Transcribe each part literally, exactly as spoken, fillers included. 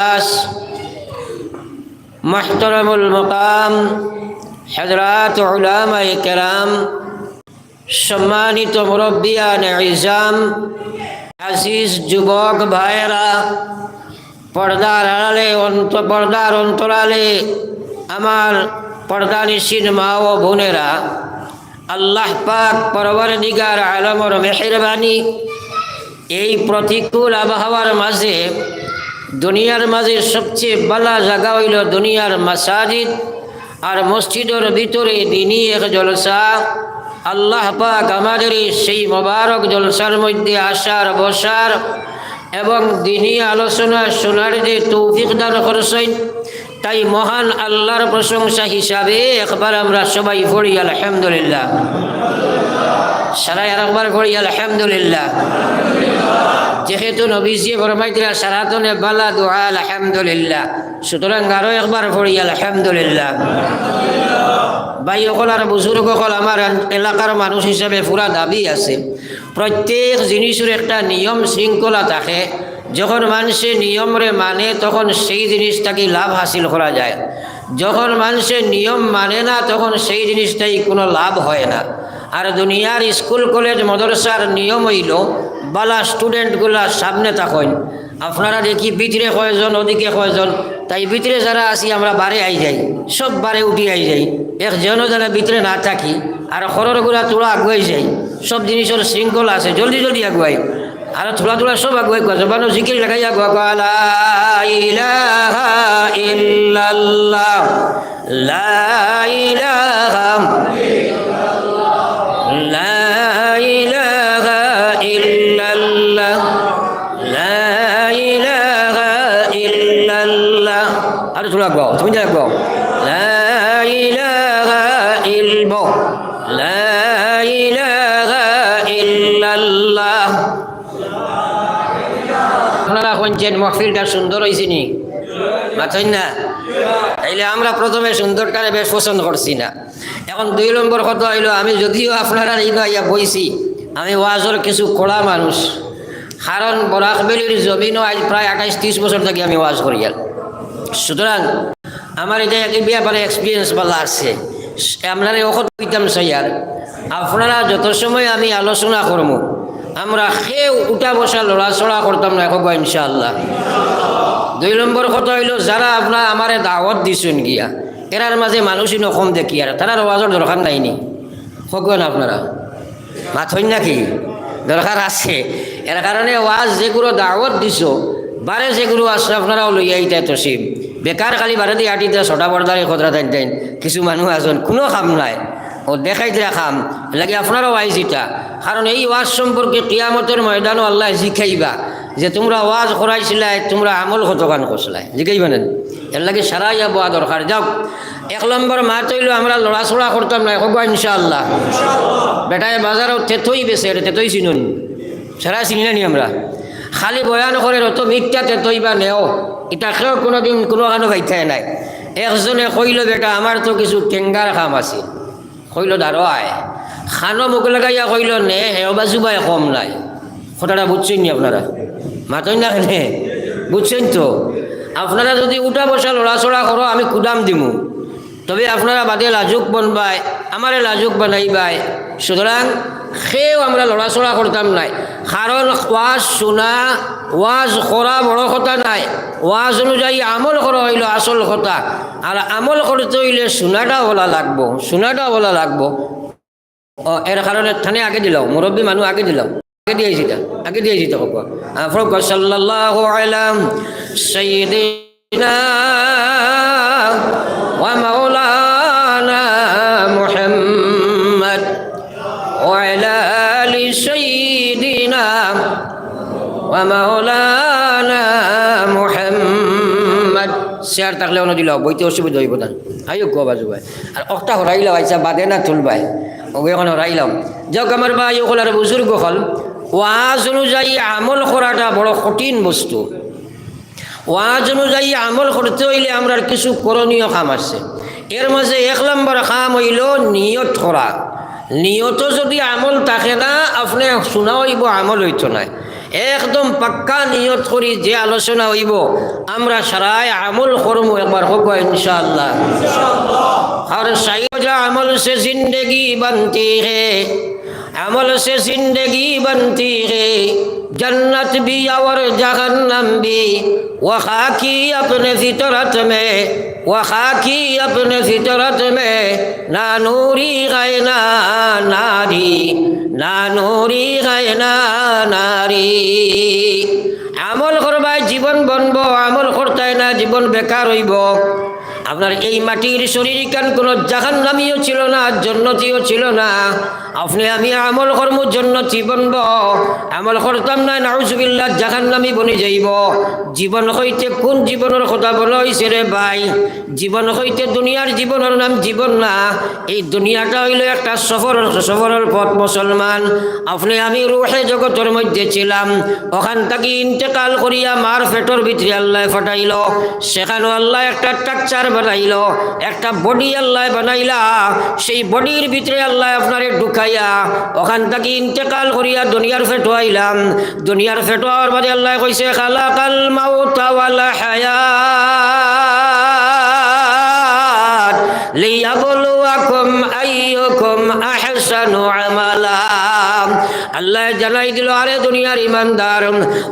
আস, মুহতারামুল মাকাম, হযরত উলামায়ে কেরাম, সম্মানিত মুরব্বিয়ানে ইজাম, আজিজ যুবক ভাইরা, পর্দার আড়ালে, অন্ত-, পর্দার অন্তরালে আমার পর্দানিশীন মা ও বোনেরা, আল্লাহ পাক পরওয়ারদিগার আলমর মেহেরবানি, এই প্রতিকূল আবহাওয়ার মাঝে দুনিয়ার মাঝে সবচেয়ে বালা জাগা অইলো দুনিয়ার মাসাজিদ আর মসজিদর ভিতরে দিনি এক জলসা। আল্লাহ পাক আমাদের এই সেই মোবারক জলসার মধ্যে আসার, বসার এবং দিনি আলোচনা শোনার যে তৌফিক দান করছইন, তাই মহান আল্লাহর প্রশংসা হিসাবে একবার আমরা সবাই পড়ি আলহামদুলিল্লাহ। সারাই আরেকবার পড়ি আলহামদুলিল্লাহ। যেহেতু নবীজিয়ে ফরমাইতরা সারাতনে বালা দোয়া আলহামদুলিল্লাহ, সুতরাং আরো একবার পড়ি আলহামদুলিল্লাহ। ভাই অকল আর বুজুর্গ অকল, আমার এলাকার মানুষ হিসাবে পুরা দাবি আছে, প্রত্যেক জিনিসর একটা নিয়ম শৃঙ্খলা থাকে। যখন মানষে নিয়মরে মানে, তখন সেই জিনিস থাকি লাভ হাসিল করা যায়। যখন মানষে নিয়ম মানে না, তখন সেই জিনিস থাকি কোনো লাভ হয় না। আর দুনিয়ার স্কুল, কলেজ, মাদ্রাসার নিয়ম অইলো, বালা স্টুডেন্টগুলা সামনে থাকইন। আপনারা দেখি ভিতরে কয়জন, ওদিকে কয়জন, তাই ভিতরে যারা আছি আমরা বারে আই যাই, সব বারে উঠি আই যাই, একজনও যেন ভিতরে না থাকি। আর খরর গুলা থুড়া আগুয়াই যাই, সব জিনিসর শৃঙ্খলা আছে, জলদি জলদি আগুয়াই। আর থুড়া থুড়া সব আগুয়াই কওয়া, জবানো জিকির লাগাই আগুয়া কওয়া, লা ইলাহা ইল্লাল্লাহ, লা ইলাহা, লা ইলাহা ইল্লাল্লাহ, লা ইলাহা ইল্লাল্লাহ। আর থুড়া আগুয়াও, তুমি আগুয়াও। লা ইলাহা ইল-, লা ইলাহা ইল্লাল্লাহ। আপনারা কইন যে মহফিলটা সুন্দর অইছে নি? মাতইন না? তাইলে আমরা প্রথমে সুন্দরটারে বেশ পছন্দ করছি না। এখন দুই নম্বর কথা অইলো, আমি যদিও আপনারার ইনো আইয়া বইছি, আমি ওয়াজর কিছু কড়া মানুষ, কারণ বরাক ভ্যালির জমিনো আইজ প্রায় আঠাইশ তিরিশ বছর থাকি আমি ওয়াজ করিয়ার। সুতরাং আমার ইটা এক ব্যাপারে experience বালা আছে। আপনারে অখত কইতাম চাইয়ার, আপনারা যত সময় আমি আলোচনা করমু, আমরা কেউ উঠা বসা লড়াচড়া করতাম না, কওবা ইনশাআল্লাহ। দুই নম্বর কথা অইলো, যারা আপনারা আমারে দাওয়াত দিছইন গিয়া, এরার মাঝে মানুষ ইনো কম দেখিয়ার, তারার ওয়াজর দরকার নাই নি? কওবা না আপনারা? মাতইন নাকি? দরকার আছে। এর কারণে ওয়াজ যেগুলো দাওয়াত দিছো, বারে যেগুলো আছে আপনারাও লইয়া আইতা তসিম। বেকার খালি বারেদি আটিতা ছটা পর্দার এই খতরা টাইন টাইন। কিছু মানুষ আছইন, কুনু কাম নাই। ও দেখাইতরা কাম, লাগি আপনারাও আইছ ইতা। কারণ এই ওয়াজ সম্পর্কে কিয়ামতর ময়দানো আল্লায় জিকাইবা যে তুমরা ওয়াজ করাইছিলায়, তুমরা আমল কতখান করছিলায়, জিকাইবা না? এর লাগি সারা ইয়া বওয়া দরকার। যাউক, এক নম্বর মাত অইলো আমরা লড়াচড়া করতাম না, কওবা ইনশাআল্লাহ। বেটায় বাজারো তেতই বেচের, তেতই চিনইন? সারা চিনি না নি আমরা? খালি বয়ান করের, অত মিথ্যা তেতই বা নেও, ইতা কেউ কুনুদিন কুনুখানো পাইতায় নায়। একজনে কইলো, "বেটা, আমার তো কিছু টেঙ্গার কাম আছে।" কইলো, "দাঁড়াও আয়।" খানো মুখ লাগাইয়া কইলো, "নে, হেও বাজু ভাই কম নায়।" কথাটা বুঝছইন নি আপনারা? মাতইন না কেনে? বুঝছইন তো? আপনারা যদি উঠা বসা লড়াচড়া করো, আমি কুদাম দিমু। তবে আপনারা বাদে লাজুক বনবায়, আমারে লাজুক বানাইবায়। সুতরাং কেউ আমরা লড়াচড়া করতাম নায়। কারণ ওয়াজ শুনা, ওয়াজ করা বড় কথা নায়, ওয়াজ অনুযায়ী আমল করা অইলো আসল কথা। আর আমল করতে অইলে শুনাটা ভালা লাগবো, শুনাটা ভালা লাগবো। ও, এর কারণে থানে আগে দিলাও, মুরব্বী মানুষ আগে দিলাও, আগে দিয়া যাইতা, আগে দিয়া যাইতা কওবা। আহ, ফরক সাল্লাল্লাহু আলা সাইয়্যিদিনা ওয়া মাওলানা মুহাম্মদ ওয়া আলা আলি সাইয়্যিদিনা ওয়া মাওলানা মুহাম্মদ। চেয়ার থাকলে অনো দিলাও, বইতে অসুবিধা অইবো না। আইও গো বাজু ভাই। আর অখটা হরাইলাও, আইচ্ছা, বাদে না তুলবায়। ও, অখন হরাইলাম। যাউক আমার ভাই অকল আর বুজুর্গ অকল, ওয়াজ অনুযায়ী আমল করাটা বড় কঠিন বস্তু। ওয়াজ অনুযায়ী আমল করতে অইলে আমরার কিছু করণীয় কাম আছে। এর মাঝে এক নম্বর কাম অইলো নিয়ত করা। নিয়তো যদি আমল থাকে না, আপনে শুনা অইবো, আমল অইতো নায়। একদম পাক্কা নিয়ত করি যে আলোচনা অইবো, আমরা সারায় আমল করমু। একবার কউক্কা ইনশাআল্লাহ। কারণ সাইয়্যিদ আমল সে জিন্দেগি বনতি হে, আমল সে জিন্দেগি বনতি হে, জন্নত ভি অর জাহান্নাম ভি, ও খাকি অপনে ফিতরত মে, ও খাকি অপনে ফিতরত মে, না নুরি গায় না নারি, না নুরি গায় না নারি। আমল করবায় জীবন বনবো, আমল করতায় না জীবন বেকার অইবো। আপনার এই মাটির শরীর ইখান কোনো জাহান্নামীও ছিল না, জন্নতিও ছিল না। আপনে আমি আমল করমু, জন্নতি বনবো, আমল করতাম না, নাউজুবিল্লাহ, জাহান্নামী বনি যাইবো। জীবন কইতে কোন জীবনর কথা বলা অইছে রে ভাই? জীবন কইতে দুনিয়ার জীবনর নাম জীবন না। এই দুনিয়াটা অইলো একটা সফরর, সফরর পথ মুসলমান। আপনে আমি রুহে জগতর মধ্যে ছিলাম, অখান থাকি ইন্তেকাল করিয়া মার পেটর ভিতরে আল্লায় পাঠাইলো, সেখানো আল্লায় একটা structure বানাইলো, একটা body আল্লায় বানাইলা, সেই bodyর ভিতরে আল্লায় আপনারে ঢুকাইয়া অখান থাকি ইন্তেকাল করিয়া দুনিয়ার পেটো আইলাম। দুনিয়ার পেটো আওয়ার বাদে আল্লায় কইছে, খালাকাল মাউতা ওয়াল হায়াত লিয়াবলুয়াকুম আইয়ুকুম আহসানু আমালা। আল্লায় জানাই দিলো, আরে দুনিয়ার ইমানদার,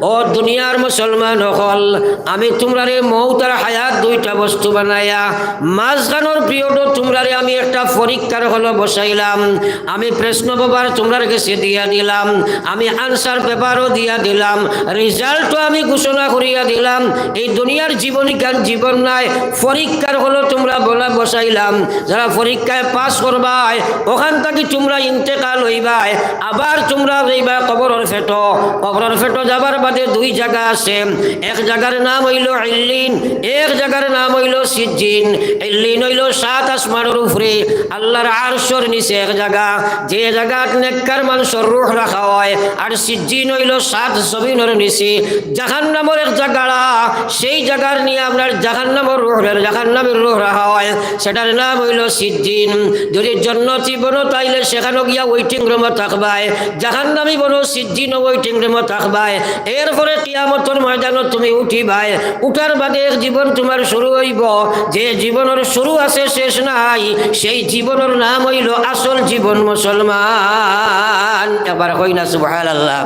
ও দুনিয়ার মুসলমান অকল, আমি তুমরারে মউত আর হায়াত দুইটা বস্তু বানাইয়া মাঝখানোর periodও তুমরারে আমি একটা পরীক্ষার হলো বসাইলাম। আমি প্রশ্ন paper তুমরার গেছে দিয়া দিলাম, আমি answer paperও দিয়া দিলাম, resultও আমি ঘোষণা করিয়া দিলাম। এই দুনিয়ার জীবন ইখান জীবন নায়, পরীক্ষার হলো তুমরা বলা বসাইলাম। যারা পরীক্ষায় পাস করবায়, অখান থাকি তুমরা ইন্তেকাল অইবায়, আবার তুমরা যাইবায় কবরর পেটো। কবরর পেটো যাবার বাদে দুই জাগা আছে, এক জাগার নাম অইলো ইল্লিন, এক জাগার নাম অইলো সিজ্জিন। ইল্লিন অইলো সাত আসমানর উপরে, আল্লার আরশর নিচে এক জাগা, যে জাগাত নেককার মানষর রুহ রাখা অয়। আর সিজ্জিন অইলো সাত জমিনর নিচে, জাহান্নামর এক জাগাড়া, সেই জাগার নিয়া আপনার জাহান্নামর রুহ, জাহান্নামর রুহ রাখা অয়, সেটার নাম অইলো সিজ্জিন। যদি জন্নতি বনো তাইলে সেখানো গিয়া waiting roomও থাকবায়, জাহান্নামী বনো সিজ্জিনও waiting roomও থাকবায়। এরপরে কিয়ামতর ময়দানো তুমি উঠিবায়, উঠার বাদে এক জীবন তুমার শুরু অইবো, যে জীবনর শুরু আছে শেষ নাই, সেই জীবনর নাম অইলো আসল জীবন মুসলমান। একবার কই না সুবহানাল্লাহ।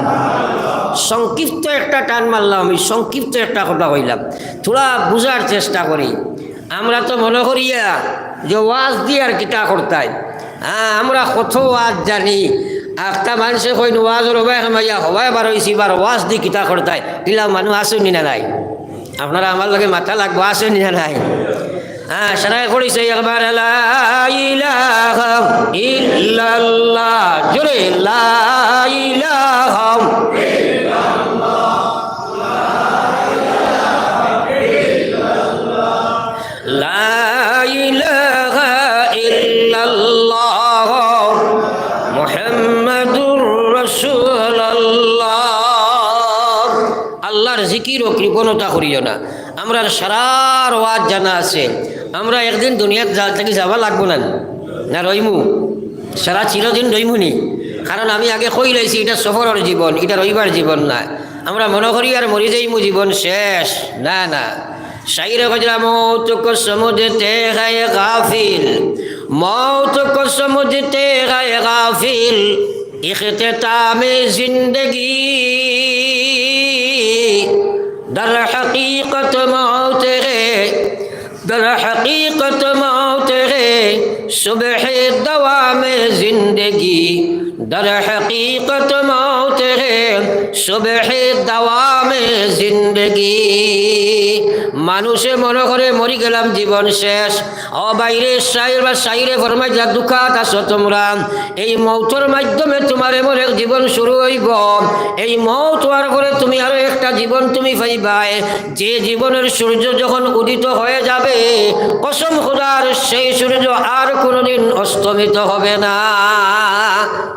সংক্ষিপ্ত একটা টান মারলাম আমি, সংক্ষিপ্ত একটা কথা কইলাম, থুড়া বুঝার চেষ্টা করি। আমরা তো মনো করিয়া যে ওয়াজ দি আর কিতা করতায়, হ্যাঁ, আমরা কত ওয়াজ জানি। একটা মানষে কইন, ওয়াজর হবায় কামাইয়া হবায় বারইছি, বার ওয়াজ দি কিতা করতায়, ইলা মানুষ আছে নি না নাই? আপনারা আমার লগে মাতা লাগবো, আছে নি না নাই? হ্যাঁ, সারায় করিছে একবার, লা ইলাহা ইল্লাল্লাহ, জোরে, লা ইলাহা। লা ইলাহা ইল্লাল্লাহ মুহাম্মাদুর রাসূলুল্লাহ। আল্লার জিকিরও কৃপণতা করিও না। আমরার সারার ওয়াজ জানা আছে। আমরা একদিন দুনিয়াত যা-, থাকি যাওয়া লাগবো না, না রইমু? সারা চিরদিন রইমু নি? কারণ আমি আগে কইলাইছি, ইটা সফরর জীবন, ইটা রইবার জীবন না। আমরা মনো করি আর মরি যাইমু, জীবন শেষ। না, না। শাইরে কইরা, মৌত কো সমঝতে হ্যায় গাফিল, মৌত কো সমঝতে হ্যায় গাফিল, ইখতিতামে জিন্দেগি। در حقیقت موت ہے، در حقیقت موت ہے، صبح دوام زندگی۔ در حقیقت موت ہے، صبح دوام زندگی۔ মানুষে মনো করে মরি গেলাম, জীবন শেষ। ও ভাইরে, শাইর বা শাইরে ফরমাইলা, দুখাত আছো তুমরা। এই মৌতর মাধ্যমে তুমার এমন এক জীবন শুরু অইবো। এই মৌত অওয়ার পরে তুমি আরো একটা জীবন তুমি পাইবায়, যে জীবনের সূর্য যখন উদিত হয়ে যাবে, কসম খোদার, সেই সূর্য আর কোনোদিন অস্তমিত হবে না।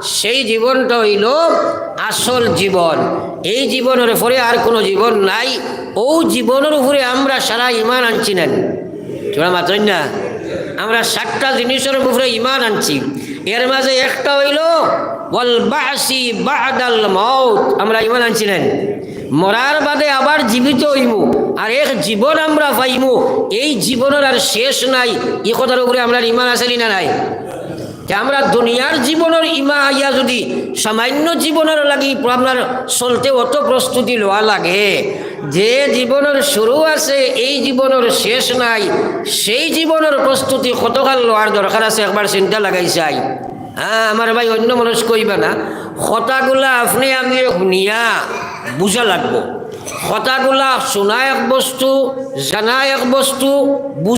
সেই জীবনটা অইলো আসল জীবন। এই জীবনের পরে আর কোনো জীবন নাই। অউ জীবনের উপরে আমরা সারা ইমান আনছি না নি? তুমরা মাতইন না? আমরা সাতটা জিনিসর উপরে ইমান আনছি। এর মাঝে একটা অইলো ওয়াল বাসি বাদাল মাউত, আমরা ইমান আনছি না নি? মরার বাদে আবার জীবিত অইমু, আর এক জীবন আমরা পাইমু, এই জীবনর আর শেষ নাই। ই কথার উপরে আমরার ইমান আছে নি না নাই? তে আমরা দুনিয়ার জীবনর ইমা আইয়া যদি সামান্য জীবনর লাগি আপনার চলতে অত প্রস্তুতি লওয়া লাগে, যে জীবনর শুরু আছে, এই জীবনর শেষ নাই, সেই জীবনর প্রস্তুতি কতখান লওয়ার দরকার আছে, একবার চিন্তা লাগাই চাই। হ্যাঁ, আমার ভাই, অন্য মানুষ কইবা না, কথাগুলা আপনে আমি হুনিয়া বুঝা লাগবো। কথাগুলা শোনা এক বস্তু, জানা এক বস্তু,